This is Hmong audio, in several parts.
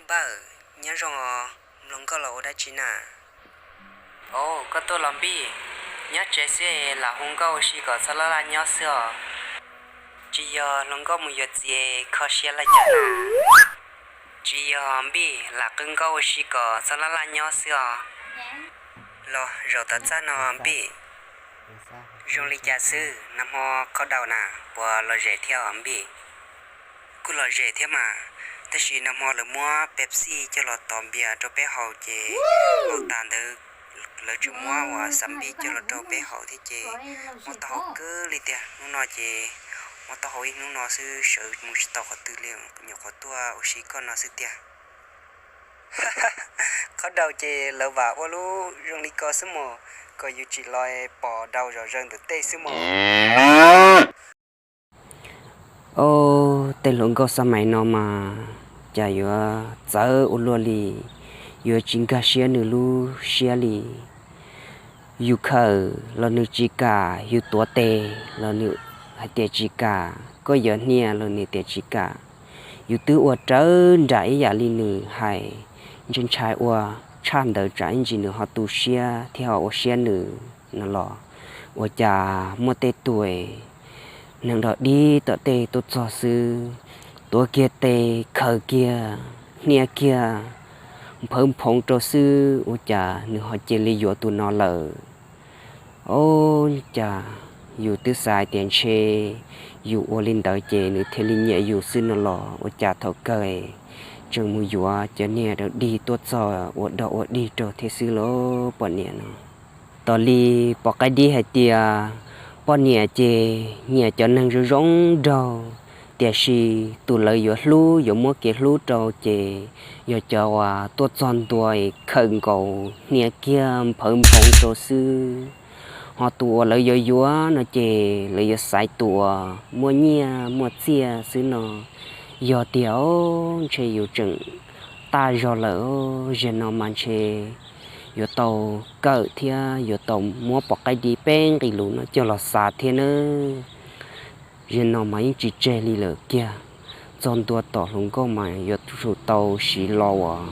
Npawg, nyob zoo os, hluas nkauj los ua dab tsi na? Au, koj tuaj los Npij? Nyob tsev xwb es lam hu nkauj ua si kom txhob laj laj nyob xwb os. Tsis yog hluas nkauj mus yuav txiv kho siab laj cas na? Tsis yog Npij, lam qw nkauj ua si kom txhob laj laj nyob xwb os. Los zaum tom txaj no Npij, zoo li cas xwb? Nag hmo qhaub daus na, puas lom zem thiab os Npij? Kuj lom zem thiab mas, tab sis nag hmo lawv muab Pepsi coj los tov npias rau peb haus ces haus tas ntawd lawv tseem muab uas Xav Npij coj los rau peb haus thiab ces mob taub hau kawg li tiag. Hnub no ces mob taub hau ib hnub no xwb, sawv mus tsis tau qhov twg li, nyuam qhuav tuaj ua si koj no xwb tiag. Qhaub daus ces lawv vam ua lub zoo li ko xwb mas, kom yus tsim los pom daus zom zaws ntawm tej xwb mas. Au, tej hluas nkauj xab mais no mas cas yuav txawv ua luaj li, yuav tsis nkag siab nws lub siab li. Yus khawm los nws tsis kam, yus tuav tes los nws hais tias tsis kam, koj yuav hnia los nws tias tsis kam. Yus twb ua rawv nram ib yam li nws hais, ntshai ntshai ua tshaj ntawd tsam ib ntsis nws ho tu siab thiab ho ua siab nws no los. Ua cas muaj tej tug neeg dog dig tom tej tuaj txog xwb, tuav kiag tes khawm kiag, hnia kiag, nphawv nphoov rau xwb, ua cas nws ho cia li yuav tus no lawm. Au, cas yus twb xav hais tias ntshe yus ua li ntawd ces nws thiaj li nyiam yus xwb no los, ua cas thaum kawg tseem mus yuav cov niag dog dig tuaj txog ua dog ua dig rau thiab xwb lauj poj niam no. Tos li pom qaib dib hais tias poj niam ces nyiam cov neeg zoo zoo nraug, tiam sis tus lawv yuav hlub yuav muab kev hlub rau ces yog cov uas tuaj txog ntua khawm nkaus hnia kiag nphawv nphoov rau xwb. Ho tus uas lawv yuav yuav no ces lawv yuav xaiv tus uas muaj nyiaj muaj txiaj xwb no. Yog tiag, ntshe yus tseem taj zog lawm, zaum no mas ntshe yuav tau kawm thiab yuav tau muab pom qaib dib peb nqe lus no coj los xav thiab nawb. Zaum no mas yeej tsis tseg li lawm kiag, txog ntua tom hluas nkauj mas yuav tsum tau siv lo uas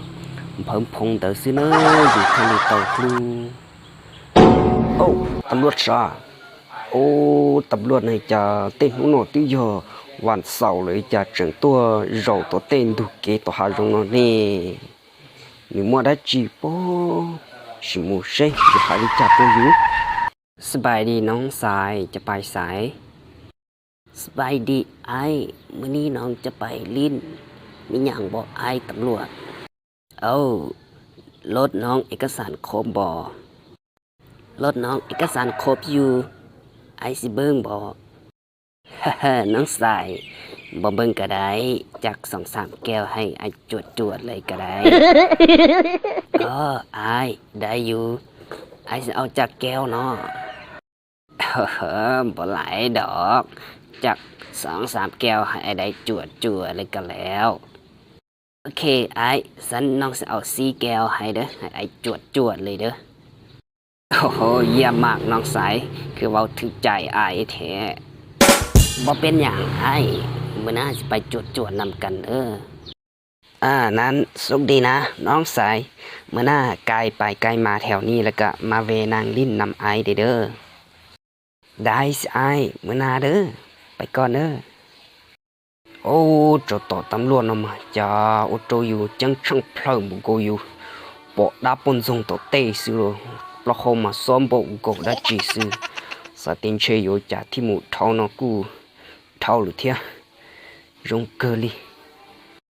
nphawv nphoov ntawd xwb nawb, yus thiaj li tau hlub. Au, tas luaj sav. Au, tas luaj na, cas tej hnub no twb yog vas xaum lawm cas tseem tuaj zaum tom tej ntug kev tom hav zoov no ne? Nws muaj dab tsi pob? Sim mus seb nws hais li cas rau yus. Sbais di noov xais, cov pais xais. Sbais di aib, muaj ib noov cov pais lin, me nyuam npau aib tas luaj. Au, lod noov ej kab xas khob npos. Lod noov ej kab xas khob yus, aib xib npwb npos. Noov xais, npos npwb ka dai, caj xoom xam keo hais aib cuam cuam le ka dai. Au, aib dai yus, aib xav au caj keo no. Npos lais dom, caj xoom xam keo hais aib dai cuam cuam le ka lawm. Ok, aib xav noov xav au xib keo hais dawb hais aib cuam cuam le dawb. Yam mam noov xais, kws vau thwm cai aib thiab. Npos peb nyam aib, mws nab xav pais cuam cuam nam kas dawb. Nan xub di na noov xais, mws nab kais pais kais mas thev ni lawm kam mas ve naj lij nam aib dawb. Dais aib, mws nab dawb, pais koj nawb. Ub, tsov tom tam luaj no mas cas ua rau yus ceeb tsheej plhaw npaum nkaus, yus pom dab poj ntxoog tom tej xwb los, plaub hau mas xob npaum nkaus dab tsi xwb. Xav tias ntshe yuav cas thiaj mus dhau no kuj dhau lawm thiab. Zoo kawg li.